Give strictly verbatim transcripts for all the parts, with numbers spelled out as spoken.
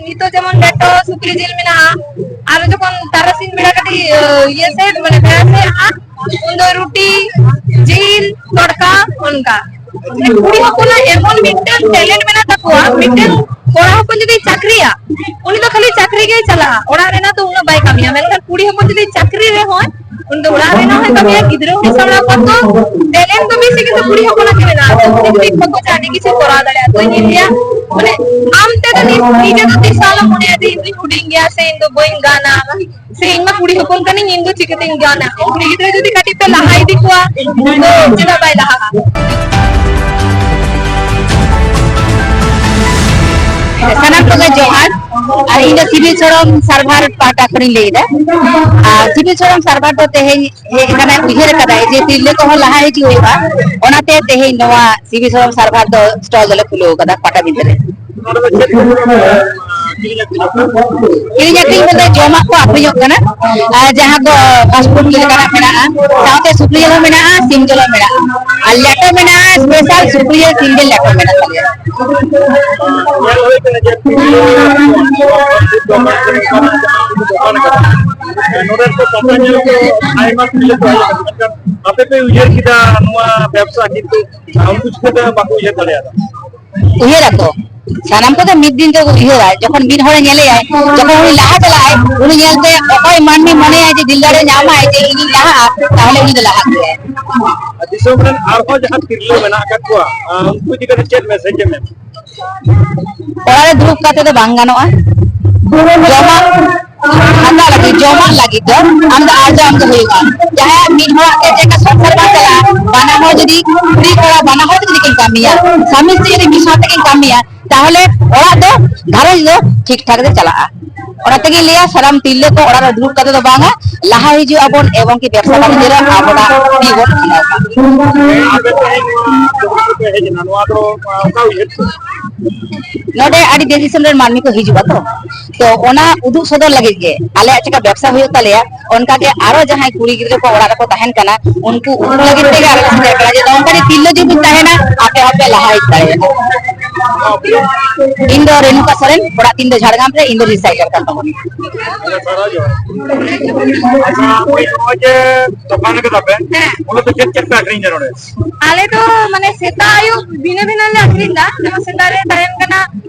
ᱱᱤᱛᱚᱜ ᱡᱮᱢᱚᱱ ᱞᱮᱴᱚ ᱥᱩᱠᱨᱤ ᱡᱤᱞ ᱢᱮᱱᱟᱜᱼᱟ, ᱟᱨ ᱡᱚᱠᱷᱚᱱ ᱛᱟᱨᱟᱥᱤᱧ ᱵᱮᱲᱟ ᱠᱟᱹᱴᱤᱡ ᱤᱭᱟᱹ ᱥᱮᱫ, ᱢᱟᱱᱮ ᱵᱮᱲᱟ ᱥᱮᱫ ᱦᱟᱸᱜ, ᱩᱱ ᱫᱚ ᱨᱩᱴᱤ, ᱡᱤᱞ, ᱛᱚᱲᱠᱟ, ᱚᱱᱠᱟ᱾ ᱠᱩᱲᱤ ᱦᱚᱯᱚᱱᱟᱜ ᱮᱢᱚᱱ ᱢᱤᱫᱴᱟᱝ ᱴᱮᱞᱮᱱᱴ ᱢᱮᱱᱟᱜ ᱛᱟᱠᱚᱣᱟ, ᱢᱤᱫᱴᱟᱝ ᱠᱚᱲᱟ ᱦᱚᱯᱚᱱ ᱡᱩᱫᱤ ᱪᱟᱹᱠᱨᱤᱭᱟ, ᱩᱱᱤ ᱫᱚ ᱠᱷᱟᱹᱞᱤ ᱪᱟᱹᱠᱨᱤ ᱜᱮᱭ ᱪᱟᱞᱟᱜᱼᱟ, ᱚᱲᱟᱜ ᱨᱮᱱᱟᱜ ᱫᱚ ᱩᱱᱟᱹᱜ ᱵᱟᱭ ᱠᱟᱹᱢᱤᱭᱟ᱾ ᱢᱮᱱᱠᱷᱟᱱ ᱠᱩᱲᱤ ᱦᱚᱯᱚᱱ ᱡᱩᱫᱤ ᱪᱟᱹᱠᱨᱤ ᱨᱮᱦᱚᱸ, ᱩᱱᱤ ᱫᱚ ᱚᱲᱟᱜ ᱨᱮᱱᱟᱜ ᱦᱚᱸᱭ ᱠᱟᱹᱢᱤᱭᱟ, ᱜᱤᱫᱽᱨᱟᱹ ᱦᱚᱸᱭ ᱥᱟᱢᱵᱲᱟᱣ ᱠᱚᱣᱟ᱾ ᱛᱚ ᱴᱮᱞᱮᱱᱴ ᱫᱚ ᱢᱤᱫ ᱥᱮᱫ ᱠᱷᱚᱱ ᱫᱚ ᱠᱩᱲᱤ ᱦᱚᱯᱚᱱᱟᱜ ᱜᱮ ᱢᱮᱱᱟᱜᱼᱟ, ᱛᱚ ᱩᱱᱤ ᱫᱚ ᱟᱹᱰᱤ ᱠᱤᱪᱷᱩ ᱠᱚᱨᱟᱣ ᱫᱟᱲᱮᱭᱟᱜᱼᱟ᱾ ᱛᱚ ᱤᱧᱤᱧ ᱞᱟᱹᱭᱟ, ᱢᱟᱱᱮ, ᱟᱢ ᱛᱮᱫᱚ ᱱᱤ-, ᱱᱤᱡᱮ ᱫᱚ ᱛᱤᱥ ᱦᱚᱸ ᱟᱞᱚᱢ ᱢᱚᱱᱮᱭᱟ ᱡᱮ ᱤᱧ ᱫᱚᱧ ᱦᱩᱰᱤᱧ ᱜᱮᱭᱟ ᱥᱮ ᱤᱧ ᱫᱚ ᱵᱟᱹᱧ ᱜᱟᱱᱟ᱾ ᱥᱮ ᱤᱧ ᱢᱟ ᱠᱩᱲᱤ ᱦᱚᱯᱚᱱ ᱠᱟᱹᱱᱟᱹᱧ, ᱤᱧ ᱫᱚ ᱪᱤᱠᱟᱹᱛᱤᱧ ᱜᱟᱱᱟ? ᱠᱩᱲᱤ ᱜᱤᱫᱽᱨᱟᱹ ᱡᱩᱫᱤ ᱠᱟᱹᱴᱤᱡ ᱯᱮ ᱞᱟᱦᱟ ᱤᱫᱤ ᱠᱚᱣᱟ, ᱫᱚ ᱪᱮᱫᱟᱜ ᱵᱟᱭ ᱞᱟᱦᱟᱜᱼᱟ? ᱥᱟᱱᱟᱢ ᱠᱚᱜᱮ ᱡᱚᱦᱟᱨ᱾ ᱟᱨ ᱤᱧ ᱫᱚ ᱥᱤᱵᱤᱞ ᱥᱚᱲᱚᱢ ᱥᱟᱨᱵᱷᱟᱨ ᱯᱟᱦᱴᱟ ᱠᱷᱚᱱᱤᱧ ᱞᱟᱹᱭ ᱮᱫᱟ᱾ ᱟᱨ ᱥᱤᱵᱤᱞ ᱥᱚᱲᱚᱢ ᱥᱟᱨᱵᱷᱟᱨ ᱫᱚ ᱛᱮᱦᱮᱧ ᱦᱮᱡ ᱟᱠᱟᱱᱟᱭ, ᱩᱭᱦᱟᱹᱨ ᱟᱠᱟᱫᱟᱭ ᱡᱮ ᱛᱤᱨᱞᱟᱹ ᱠᱚᱦᱚᱸ ᱞᱟᱦᱟ ᱦᱤᱡᱩᱜ ᱦᱩᱭᱩᱜᱼᱟ, ᱚᱱᱟᱛᱮ ᱛᱮᱦᱮᱧ ᱱᱚᱣᱟ ᱥᱤᱵᱤᱞ ᱥᱚᱲᱚᱢ ᱥᱟᱨᱵᱷᱟᱨ ᱫᱚ ᱥᱴᱚᱞ ᱫᱚᱞᱮ ᱠᱷᱩᱞᱟᱹᱣ ᱟᱠᱟᱫᱟ ᱯᱟᱴᱟᱵᱤᱸᱫᱷᱟᱹ ᱨᱮ᱾ ᱱᱚᱰᱮ ᱫᱚ ᱪᱮᱫ ᱠᱚ ᱧᱟᱢᱚᱜᱼᱟ? ᱠᱤᱨᱤᱧ ᱟᱹᱠᱷᱨᱤᱧ ᱠᱤᱨᱤᱧ ᱟᱹᱠᱷᱨᱤᱧ ᱵᱚᱞᱛᱮ ᱡᱚᱢᱟᱜ ᱠᱚ ᱟᱹᱠᱷᱨᱤᱧᱚᱜ ᱠᱟᱱᱟ, ᱟᱨ ᱡᱟᱦᱟᱸ ᱫᱚ ᱯᱷᱟᱥᱴ ᱯᱷᱩᱰ ᱞᱮᱠᱟᱱᱟᱜ ᱢᱮᱱᱟᱜᱼᱟ, ᱥᱟᱶᱛᱮ ᱥᱩᱠᱨᱤ ᱡᱤᱞ ᱦᱚᱸ ᱢᱮᱱᱟᱜᱼᱟ, ᱥᱤᱢ ᱡᱤᱞ ᱦᱚᱸ ᱢᱮᱱᱟᱜᱼᱟ, ᱟᱨ ᱞᱮᱴᱚ ᱢᱮᱱᱟᱜᱼᱟ, ᱥᱯᱮᱥᱟᱞ ᱥᱩᱠᱨᱤ ᱡᱤᱞ ᱥᱤᱢ ᱡᱤᱞ ᱞᱮᱴᱚ ᱢᱮᱱᱟᱜ ᱛᱟᱞᱮᱭᱟ᱾ ᱧᱮᱞ ᱦᱩᱭ ᱠᱟᱱᱟ ᱡᱮ ᱫᱚᱠᱟᱱ ᱠᱟᱱᱟ, ᱱᱚᱰᱮ ᱠᱚ ᱯᱟᱛᱟ ᱧᱮᱞ ᱠᱚ ᱟᱭᱢᱟ ᱠᱩᱲᱤ ᱠᱚ ᱦᱮᱡ ᱟᱠᱟᱱᱟ, ᱢᱮᱱᱠᱷᱟᱱ ᱟᱯᱮ ᱯᱮ ᱩᱭᱦᱟᱹᱨ ᱠᱮᱫᱟ ᱱᱚᱣᱟ ᱵᱮᱵᱽᱥᱟ, ᱠᱤᱱᱛᱩ ᱩᱱᱠᱩ ᱪᱤᱠᱟᱹᱛᱮ ᱵᱟᱠᱚ ᱩᱭᱦᱟᱹᱨ ᱫᱟᱲᱮᱭᱟᱫᱟ? ᱩᱭᱦᱟᱹᱨ ᱟᱠᱚ, ᱥᱟᱱᱟᱢ ᱠᱚᱫᱚ ᱢᱤᱫ ᱫᱤᱱ ᱛᱮᱠᱚ ᱩᱭᱦᱟᱹᱨᱟ᱾ ᱡᱚᱠᱷᱚᱱ ᱢᱤᱫ ᱦᱚᱲᱮ ᱧᱮᱞᱮᱭᱟᱭ, ᱡᱚᱠᱷᱚᱱ ᱩᱱᱤ ᱞᱟᱦᱟ ᱪᱟᱞᱟᱜᱼᱟᱭ, ᱩᱱᱤ ᱧᱮᱞᱛᱮ ᱚᱠᱚᱭ ᱢᱟᱹᱱᱢᱤ ᱢᱚᱱᱮᱭᱟᱭ ᱡᱮ ᱫᱤᱞ ᱫᱟᱲᱮ ᱧᱟᱢᱟᱭ ᱡᱮ ᱤᱧᱤᱧ ᱞᱟᱦᱟᱜᱼᱟ, ᱛᱟᱦᱚᱞᱮ ᱩᱱᱤ ᱫᱚ ᱞᱟᱦᱟᱜ ᱜᱮᱭᱟᱭ᱾ ᱟᱨ ᱫᱤᱥᱚᱢ ᱨᱮᱱ ᱟᱨᱦᱚᱸ ᱡᱟᱦᱟᱸ ᱛᱤᱨᱞᱟᱹ ᱢᱮᱱᱟᱜ ᱟᱠᱟᱫ ᱠᱚᱣᱟ, ᱟᱨ ᱩᱱᱠᱩ ᱤᱫᱤ ᱠᱟᱛᱮ ᱪᱮᱫ ᱢᱮᱥᱮᱡᱽ ᱮᱢ ᱮᱢᱟ? ᱚᱲᱟᱜ ᱨᱮ ᱫᱩᱲᱩᱵ ᱠᱟᱛᱮ ᱫᱚ ᱵᱟᱝ ᱜᱟᱱᱚᱜᱼᱟ᱾ ᱡᱚᱢᱟᱜ ᱦᱟᱛᱟᱣ ᱞᱟᱹᱜᱤᱫ, ᱡᱚᱢᱟᱜ ᱞᱟᱹᱜᱤᱫ ᱫᱚ ᱟᱢ ᱫᱚ ᱟᱨᱡᱟᱣ ᱟᱢ ᱜᱮ ᱦᱩᱭᱩᱜᱼᱟ᱾ ᱡᱟᱦᱟᱸᱭᱟᱜ ᱢᱤᱫ ᱦᱚᱲᱟᱜ ᱛᱮ ᱪᱮᱫ ᱞᱮᱠᱟ ᱥᱚᱝᱥᱟᱨ ᱵᱟᱝ ᱪᱟᱞᱟᱜᱼᱟ, ᱵᱟᱱᱟ ᱦᱚᱲ ᱡᱩᱫᱤ, ᱠᱩᱲᱤ ᱠᱚᱲᱟ ᱵᱟᱱᱟ ᱦᱚᱲ ᱡᱩᱫᱤ ᱠᱤᱱ ᱠᱟᱹᱢᱤᱭᱟ, ᱥᱟᱢᱤ ᱥᱛᱨᱤ ᱡᱩᱫᱤ ᱢᱤᱫ ᱥᱟᱶ ᱛᱮᱠᱤᱱ ᱠᱟᱹᱢᱤᱭᱟ, ᱛᱟᱦᱚᱞᱮ ᱚᱲᱟᱜ ᱫᱚ, ᱜᱷᱟᱨᱚᱸᱡᱽ ᱫᱚ ᱴᱷᱤᱠ ᱴᱷᱟᱠ ᱛᱮ ᱪᱟᱞᱟᱜᱼᱟ᱾ ᱚᱱᱟ ᱛᱮᱜᱮᱧ ᱞᱟᱹᱭᱟ, ᱥᱟᱱᱟᱢ ᱛᱤᱨᱞᱟᱹ ᱠᱚ ᱚᱲᱟᱜ ᱨᱮ ᱫᱩᱲᱩᱵ ᱠᱟᱛᱮ ᱫᱚ ᱵᱟᱝᱟ, ᱞᱟᱦᱟ ᱦᱤᱡᱩᱜ ᱟᱵᱚᱱ ᱮᱵᱚᱝ ᱠᱤ ᱵᱮᱵᱽᱥᱟ ᱵᱟᱱᱤᱡᱽᱡᱚ ᱨᱮ ᱟᱵᱚᱱᱟᱜ ᱛᱤ ᱵᱚᱱ ᱠᱷᱟᱸᱰᱟᱣ ᱢᱟ᱾ ᱟᱯᱮ ᱛᱮᱦᱮᱧ ᱱᱚᱣᱟ ᱫᱚᱠᱟᱱ ᱨᱮᱯᱮ ᱦᱮᱡ ᱮᱱᱟ, ᱱᱚᱣᱟ ᱫᱚ, ᱚᱠᱟ ᱩᱭᱦᱟᱹᱨ ᱛᱮ? ᱱᱚᱰᱮ ᱟᱹᱰᱤ ᱫᱮᱥ ᱫᱤᱥᱚᱢ ᱨᱮᱱ ᱢᱟᱹᱱᱢᱤ ᱠᱚ ᱦᱤᱡᱩᱜᱼᱟ ᱛᱚ, ᱛᱚ ᱚᱱᱟ ᱩᱫᱩᱜ ᱥᱚᱫᱚᱨ ᱞᱟᱹᱜᱤᱫ ᱜᱮ ᱟᱞᱮᱭᱟᱜ ᱪᱮᱠᱟ ᱵᱮᱵᱽᱥᱟ ᱦᱩᱭᱩᱜ ᱛᱟᱞᱮᱭᱟ, ᱚᱱᱠᱟ ᱜᱮ ᱟᱨᱚ ᱡᱟᱦᱟᱸᱭ ᱠᱩᱲᱤ ᱜᱤᱫᱽᱨᱟᱹ ᱠᱚ ᱚᱲᱟᱜ ᱨᱮᱠᱚ ᱛᱟᱦᱮᱱ ᱠᱟᱱᱟ, ᱩᱱᱠᱩ ᱩᱫᱩᱜ ᱞᱟᱹᱜᱤᱫ ᱛᱮᱜᱮ ᱟᱞᱮ ᱞᱮ ᱥᱮᱴᱮᱨ ᱠᱟᱱᱟ ᱡᱮ ᱱᱚᱝᱠᱟ ᱜᱮ ᱛᱤᱨᱞᱟᱹ ᱡᱩᱢᱤᱫ ᱛᱟᱦᱮᱱᱟ, ᱟᱯᱮ ᱦᱚᱸᱯᱮ ᱞᱟᱦᱟ ᱤᱫᱤ ᱫᱟᱲᱮᱭᱟᱜᱼᱟ᱾ ᱤᱧ ᱫᱚ ᱨᱮᱱᱩᱠᱟ ᱥᱚᱨᱮᱱ, ᱚᱲᱟᱜ ᱛᱤᱧ ᱫᱚ ᱡᱷᱟᱲᱜᱨᱟᱢ ᱨᱮ, ᱤᱧ ᱫᱚ recycler ᱠᱟᱱ ᱛᱟᱵᱚᱱᱤᱧ᱾ ᱟᱪᱪᱷᱟ, ᱱᱚᱜᱼᱚᱭ ᱡᱮ ᱫᱚᱠᱟᱱ ᱠᱟᱫᱟ ᱯᱮ, ᱦᱮᱸ᱾ ᱚᱸᱰᱮ ᱫᱚ ᱪᱮᱫ ᱪᱮᱫ ᱯᱮ ᱟᱹᱠᱷᱨᱤᱧ ᱫᱟ ᱱᱚᱰᱮ? ᱟᱞᱮ ᱫᱚ ᱢᱟᱱᱮ ᱥᱮᱛᱟᱜ ᱟᱹᱭᱩᱵ ᱵᱷᱤᱱᱟᱹ ᱵᱷᱤᱱᱟᱹ ᱞᱮ ᱟᱹᱠᱷᱨᱤᱧ ᱫᱟ᱾ ᱡᱮᱢᱚᱱ ᱥᱮᱛᱟᱜ ᱨᱮ ᱛᱟᱦᱮᱱ ᱠᱟᱱᱟ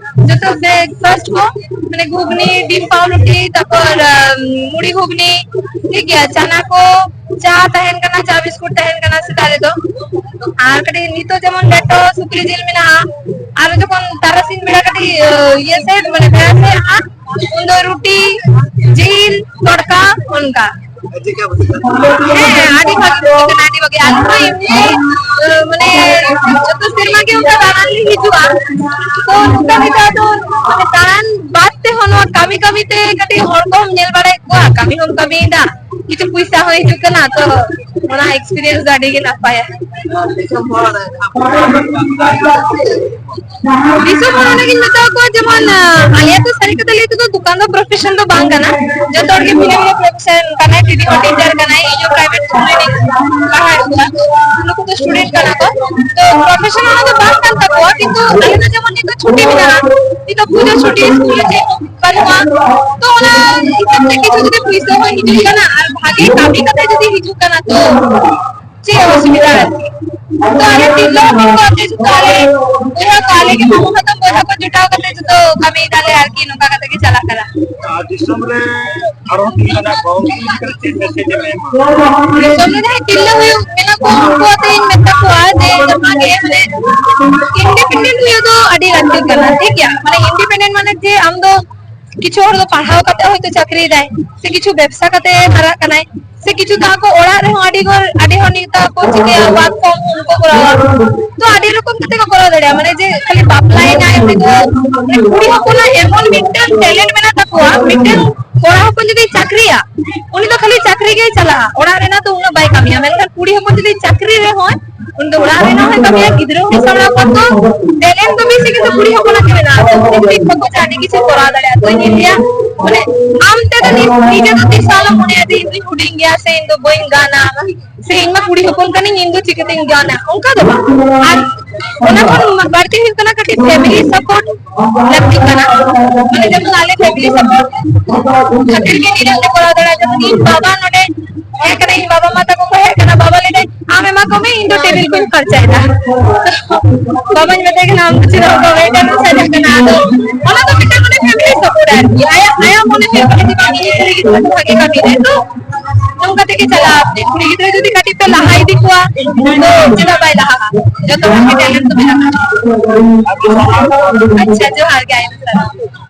ᱡᱚᱛᱚ breakfast ᱠᱚ, ᱢᱟᱱᱮ ᱜᱷᱩᱜᱽᱱᱤ, ᱰᱤᱢ ᱯᱟᱣᱨᱩᱴᱤ, ᱛᱟᱨᱯᱚᱨ, ᱟᱢ, ᱢᱩᱲᱤ ᱜᱷᱩᱜᱽᱱᱤ, ᱴᱷᱤᱠ ᱜᱮᱭᱟ, ᱪᱟᱱᱟ ᱠᱚ, ᱪᱟ ᱛᱟᱦᱮᱱ ᱠᱟᱱᱟ, ᱪᱟ ᱵᱤᱥᱠᱩᱴ ᱛᱟᱦᱮᱱ ᱠᱟᱱᱟ ᱥᱮᱛᱟᱜ ᱨᱮᱫᱚ᱾ ᱟᱨ ᱠᱟᱹᱴᱤᱡ ᱱᱤᱛᱚᱜ ᱡᱮᱢᱚᱱ ᱞᱮᱴᱚ ᱥᱩᱠᱨᱤ ᱡᱤᱞ ᱢᱮᱱᱟᱜᱼᱟ, ᱟᱨ ᱡᱚᱠᱷᱚᱱ ᱛᱟᱨᱟᱥᱤᱧ ᱵᱮᱲᱟ ᱠᱟᱹᱴᱤᱡ, ᱤᱭᱟᱹ ᱥᱮᱫ, ᱢᱟᱱᱮ ᱵᱮᱲᱟ ᱥᱮᱫ ᱦᱟᱸᱜ, ᱩᱱ ᱫᱚ ᱨᱩᱴᱤ, ᱡᱤᱞ, ᱛᱚᱲᱠᱟ, ᱚᱱᱠᱟ᱾ ᱦᱮᱸ, ᱟᱹᱰᱤ ᱵᱷᱟᱜᱤ ᱵᱩᱡᱷᱟᱹᱜ ᱠᱟᱱᱟ, ᱟᱹᱰᱤ ᱵᱷᱟᱜᱤ᱾ ᱟᱨ ᱱᱚᱣᱟ ᱮᱢᱱᱤ, ᱢᱟᱱᱮ, ᱡᱚᱛᱚ ᱥᱮᱨᱢᱟ ᱜᱮ ᱚᱱᱠᱟ ᱫᱟᱬᱟᱱ ᱞᱤᱧ ᱦᱤᱡᱩᱜᱼᱟ᱾ ᱛᱚ, ᱱᱚᱝᱠᱟ ᱜᱮ ᱟᱫᱚ, ᱢᱟᱱᱮ, ᱫᱟᱬᱟᱱ ᱵᱟᱫ ᱛᱮᱦᱚᱸ ᱱᱚᱣᱟ ᱠᱟᱹᱢᱤ ᱠᱟᱹᱢᱤ ᱛᱮ ᱠᱟᱹᱴᱤᱡ ᱦᱚᱲ ᱠᱚᱦᱚᱸ ᱧᱮᱞ ᱵᱟᱲᱟᱭᱮᱫ ᱠᱚᱣᱟ, ᱠᱟᱹᱢᱤ ᱦᱚᱸᱢ ᱠᱟᱹᱢᱤᱭᱮᱫᱟ, ᱠᱤᱪᱷᱩ ᱯᱚᱭᱥᱟ ᱦᱚᱸ ᱦᱤᱡᱩᱜ ᱠᱟᱱᱟ, ᱛᱚ ᱚᱱᱟ experience ᱫᱚ ᱟᱹᱰᱤ ᱜᱮ ᱱᱟᱯᱟᱭᱟ᱾ ᱫᱤᱥᱚᱢ ᱦᱚᱲ ᱚᱱᱟᱜᱤᱧ ᱢᱮᱛᱟ ᱠᱚᱣᱟ, ᱡᱮᱢᱚᱱ, ᱟᱞᱮᱭᱟᱜ ᱫᱚ ᱥᱟᱹᱨᱤ ᱠᱟᱛᱷᱟ ᱞᱟᱹᱭ ᱛᱮᱫᱚ ᱫᱚᱠᱟᱱ ᱫᱚ profession ᱫᱚ ᱵᱟᱝ ᱠᱟᱱᱟ, ᱡᱚᱛᱚ ᱦᱚᱲ ᱜᱮ ᱵᱷᱤᱱᱟᱹ ᱵᱷᱤᱱᱟᱹ profession ᱠᱟᱱᱟᱭ, ᱫᱤᱫᱤ ᱦᱚᱸ teacher ᱠᱟᱱᱟᱭ, ᱤᱧ ᱦᱚᱸ private school ᱨᱤᱧ ᱯᱟᱲᱦᱟᱣᱮᱫ ᱠᱚᱣᱟ, ᱱᱩᱠᱩ ᱫᱚ student ᱠᱟᱱᱟ ᱠᱚ, ᱛᱚ profession ᱚᱱᱟ ᱫᱚ ᱵᱟᱝ ᱠᱟᱱ ᱛᱟᱠᱚᱣᱟ, ᱠᱤᱱᱛᱩ ᱟᱞᱮ ᱫᱚ ᱡᱮᱢᱚᱱ ᱱᱤᱛᱚᱜ ᱪᱷᱩᱴᱤ ᱢᱮᱱᱟᱜᱼᱟ, ᱱᱤᱛᱚᱜ ᱯᱩᱡᱟᱹ ᱪᱷᱩᱴᱤ, ᱥᱠᱩᱞ ᱨᱮ ᱪᱮᱫ ᱦᱚᱸ ᱵᱟᱹᱱᱩᱜᱼᱟ᱾ ᱛᱚ ᱚᱱᱟ ᱦᱤᱥᱟᱹᱵ ᱛᱮ ᱠᱤᱪᱷᱩ ᱡᱩᱫᱤ ᱯᱩᱭᱥᱟᱹ ᱦᱚᱸ ᱦᱤᱡᱩᱜ ᱠᱟᱱᱟ ᱟᱨ ᱵᱷᱟᱜᱮ ᱠᱟᱹᱢᱤ ᱠᱟᱛᱮ ᱡᱩᱫᱤ ᱦᱤᱡᱩᱜ ᱠᱟᱱᱟ, ᱛᱚ ᱪᱮᱫ ᱚᱥᱩᱵᱤᱫᱷᱟ ᱟᱨᱠᱤ? ᱛᱚ ᱟᱞᱮ ᱛᱤᱨᱞᱟᱹ ᱦᱚᱯᱚᱱ ᱠᱚ ᱟᱯᱮ ᱡᱚᱛᱚ ᱟᱞᱮ ᱵᱚᱭᱦᱟ ᱠᱚ, ᱟᱞᱮ ᱜᱮ ᱢᱟᱢᱟ ᱦᱟᱛᱚᱢ ᱵᱚᱭᱦᱟ ᱠᱚ ᱡᱚᱴᱟᱣ ᱠᱟᱛᱮ ᱡᱚᱛᱚ ᱠᱟᱹᱢᱤ ᱫᱟᱞᱮ ᱟᱨᱠᱤ, ᱱᱚᱝᱠᱟ ᱠᱟᱛᱮ ᱜᱮ ᱪᱟᱞᱟᱜ ᱠᱟᱱᱟ᱾ ᱟᱨ ᱫᱤᱥᱚᱢ ᱨᱮ ᱟᱨᱦᱚᱸ ᱛᱤᱱᱟᱹᱜ ᱜᱟᱱ ᱠᱚ ᱪᱮᱫ message ᱮᱢ ᱮᱢᱟ? ᱫᱤᱥᱚᱢ ᱨᱮ ᱡᱟᱦᱟᱸᱭ ᱛᱤᱨᱞᱟᱹ ᱦᱩᱭᱩᱜ ᱠᱟᱱᱟ ᱠᱚ, ᱩᱱᱠᱩ ᱟᱛᱮ ᱤᱧ ᱢᱮᱛᱟ ᱠᱚᱣᱟ ᱡᱮ ᱡᱟᱦᱟᱸ ᱜᱮ ᱢᱟᱱᱮ independent ᱦᱩᱭᱩᱜ ᱫᱚ ᱟᱹᱰᱤ ᱞᱟᱹᱠᱛᱤ ᱠᱟᱱᱟ, ᱴᱷᱤᱠ ᱜᱮᱭᱟ? ᱢᱟᱱᱮ independent ᱢᱟᱱᱮ ᱡᱮ ᱟᱢ ᱫᱚ ᱠᱤᱪᱷᱩ ᱦᱚᱲ ᱫᱚ ᱯᱟᱲᱦᱟᱣ ᱠᱟᱛᱮ ᱦᱚᱭᱛᱳ ᱪᱟᱹᱠᱨᱤᱭ ᱫᱟᱭ, ᱥᱮ ᱠᱤᱪᱷᱩ ᱵᱮᱵᱽᱥᱟ ᱠᱟᱛᱮ ᱦᱟᱨᱟᱜ ᱠᱟᱱᱟᱭ, ᱥᱮ ᱠᱤᱪᱷᱩ ᱫᱚ ᱟᱠᱚ ᱚᱲᱟᱜ ᱨᱮᱦᱚᱸ ᱟᱹᱰᱤ ᱦᱚᱲ, ᱟᱹᱰᱤ ᱦᱚᱲ ᱱᱮᱛᱟᱨ ᱠᱚ ᱪᱤᱠᱟᱹᱭᱟ, work from home ᱠᱚ ᱠᱚᱨᱟᱣᱟ᱾ ᱛᱚ ᱟᱹᱰᱤ ᱨᱚᱠᱚᱢ ᱠᱟᱛᱮ ᱠᱚ ᱠᱚᱨᱟᱣ ᱫᱟᱲᱮᱭᱟᱜᱼᱟ, ᱢᱟᱱᱮ ᱡᱮ ᱠᱷᱟᱹᱞᱤ ᱵᱟᱯᱞᱟᱭᱮᱱᱟᱭ ᱩᱱᱤ ᱫᱚ, ᱢᱟᱱᱮ ᱠᱩᱲᱤ ᱦᱚᱯᱚᱱᱟᱜ ᱮᱢᱚᱱ ᱢᱤᱫᱴᱟᱝ talent ᱢᱮᱱᱟᱜ ᱛᱟᱠᱚᱣᱟ, ᱢᱤᱫᱴᱟᱝ ᱠᱚᱲᱟ ᱦᱚᱯᱚᱱ ᱡᱩᱫᱤ ᱪᱟᱹᱠᱨᱤᱭᱟ, ᱩᱱᱤ ᱫᱚ ᱠᱷᱟᱹᱞᱤ ᱪᱟᱹᱠᱨᱤ ᱜᱮᱭ ᱪᱟᱞᱟᱜᱼᱟ, ᱚᱲᱟᱜ ᱨᱮᱱᱟᱜ ᱫᱚ ᱩᱱᱟᱹᱜ ᱵᱟᱭ ᱠᱟᱹᱢᱤᱭᱟ᱾ ᱢᱮᱱᱠᱷᱟᱱ ᱠᱩᱲᱤ ᱦᱚᱯᱚᱱ ᱡᱩᱫᱤ ᱪᱟᱹᱠᱨᱤ ᱨᱮᱦᱚᱸ, ᱩᱱᱤ ᱫᱚ ᱚᱲᱟᱜ ᱨᱮᱱᱟᱜ ᱦᱚᱸᱭ ᱠᱟᱹᱢᱤᱭᱟ, ᱜᱤᱫᱽᱨᱟᱹ ᱦᱚᱸᱭ ᱥᱟᱢᱵᱲᱟᱣ ᱠᱚᱣᱟ᱾ ᱛᱚ talent ᱫᱚ ᱵᱮᱥᱤ ᱠᱤᱱᱛᱩ ᱠᱩᱲᱤ ᱦᱚᱯᱚᱱᱟᱜ ᱜᱮ ᱢᱮᱱᱟᱜᱼᱟ, ᱛᱚ ᱩᱱᱤ ᱠᱚ ᱟᱹᱰᱤ ᱠᱤᱪᱷᱩ ᱠᱚᱨᱟᱣ ᱫᱟᱲᱮᱭᱟᱜᱼᱟ᱾ ᱛᱚ ᱤᱧᱤᱧ ᱞᱟᱹᱭᱟ, ᱢᱟᱱᱮ ᱟᱢ ᱛᱮᱫᱚ ᱱᱤᱡ- ᱱᱤᱡᱮ ᱫᱚ ᱛᱤᱥ ᱦᱚᱸ ᱟᱞᱚᱢ ᱢᱚᱱᱮᱭᱟ ᱡᱮ ᱤᱧ ᱫᱚᱧ ᱦᱩᱰᱤᱧ ᱜᱮᱭᱟ ᱥᱮ ᱤᱧ ᱫᱚ ᱵᱟᱹᱧ ᱜᱟᱱᱟ, ᱥᱮ ᱤᱧ ᱢᱟ ᱠᱩᱲᱤ ᱦᱚᱯᱚᱱ ᱠᱟᱹᱱᱟᱹᱧ, ᱤᱧ ᱫᱚ ᱪᱤᱠᱟᱹᱛᱤᱧ ᱜᱟᱱᱟ, ᱚᱱᱠᱟ ᱫᱚ ᱵᱟᱝ᱾ ᱟᱨ ᱚᱱᱟ ᱠᱷᱚᱱ ᱵᱟᱹᱲᱛᱤ ᱦᱩᱭᱩᱜ ᱠᱟᱱᱟ ᱠᱟᱹᱴᱤᱡ family support ᱞᱟᱹᱠᱛᱤ ᱠᱟᱱᱟ᱾ ᱢᱟᱱᱮ ᱡᱮᱢᱚᱱ ᱟᱞᱮ family support ᱠᱷᱟᱹᱛᱤᱨ ᱜᱮ ᱱᱤᱱᱟᱹᱜ ᱞᱮ ᱠᱚᱨᱟᱣ ᱫᱟᱲᱮᱭᱟᱜᱼᱟ᱾ ᱡᱮᱢᱚᱱ ᱤᱧ ᱵᱟᱵᱟ ᱱᱚᱰᱮ ᱦᱮᱡ ᱠᱟᱱᱟ, ᱤᱧ ᱵᱟᱵᱟ ᱢᱟ ᱛᱟᱠᱚ ᱠᱚ ᱦᱮᱡ ᱠᱟᱱᱟ, ᱵᱟᱵᱟ ᱞᱟᱹᱭ ᱫᱟᱭ, "ᱟᱢ ᱮᱢᱟ ᱠᱚᱢᱮ, ᱤᱧ ᱫᱚ ᱴᱮᱵᱤᱞ ᱠᱚᱧ ᱯᱷᱟᱨᱪᱟᱭᱮᱫᱟ᱾" ᱵᱟᱵᱟᱧ ᱢᱮᱛᱟᱭ ᱠᱟᱱᱟ, "ᱟᱢ ᱫᱚ ᱪᱮᱫᱟᱜ ᱚᱱᱠᱟ ᱢᱮᱱᱴᱮᱱ ᱥᱟᱡᱟᱜ ᱠᱟᱱᱟ?" ᱟᱫᱚ ᱚᱱᱟ ᱫᱚ ᱢᱤᱫᱴᱟᱝ ᱢᱟᱱᱮ family support ᱟᱨᱠᱤ᱾ ᱟᱭᱟᱜ, ᱟᱭᱟᱜ ᱢᱚᱱᱮ ᱦᱩᱭᱩᱜ ᱠᱟᱱᱟ ᱡᱮ ᱵᱟᱝ, ᱤᱧ ᱠᱩᱲᱤ ᱜᱤᱫᱽᱨᱟᱹ ᱫᱚ ᱵᱷᱟᱜᱮ ᱠᱟᱹᱢᱤ ᱫᱟᱭ, ᱛᱚ ᱱᱚᱝᱠᱟ ᱛᱮᱜᱮ ᱪᱟᱞᱟᱜᱼᱟ᱾ ᱠᱩᱲᱤ ᱜᱤᱫᱽᱨᱟᱹ ᱡᱩᱫᱤ ᱠᱟᱹᱴᱤᱡ ᱯᱮ ᱞᱟᱦᱟ ᱤᱫᱤ ᱠᱚᱣᱟ, ᱛᱚ ᱪᱮᱫᱟᱜ ᱵᱟᱭ ᱞᱟᱦᱟᱜᱼᱟ? ᱡᱚᱛᱚ ᱦᱚᱲ ᱜᱮ talent ᱫᱚ ᱢᱮᱱᱟᱜᱼᱟ᱾ ᱟᱪᱪᱷᱟ, ᱡᱚᱦᱟᱨ ᱜᱮ, ᱟᱭᱢᱟ ᱥᱟᱨᱦᱟᱣ᱾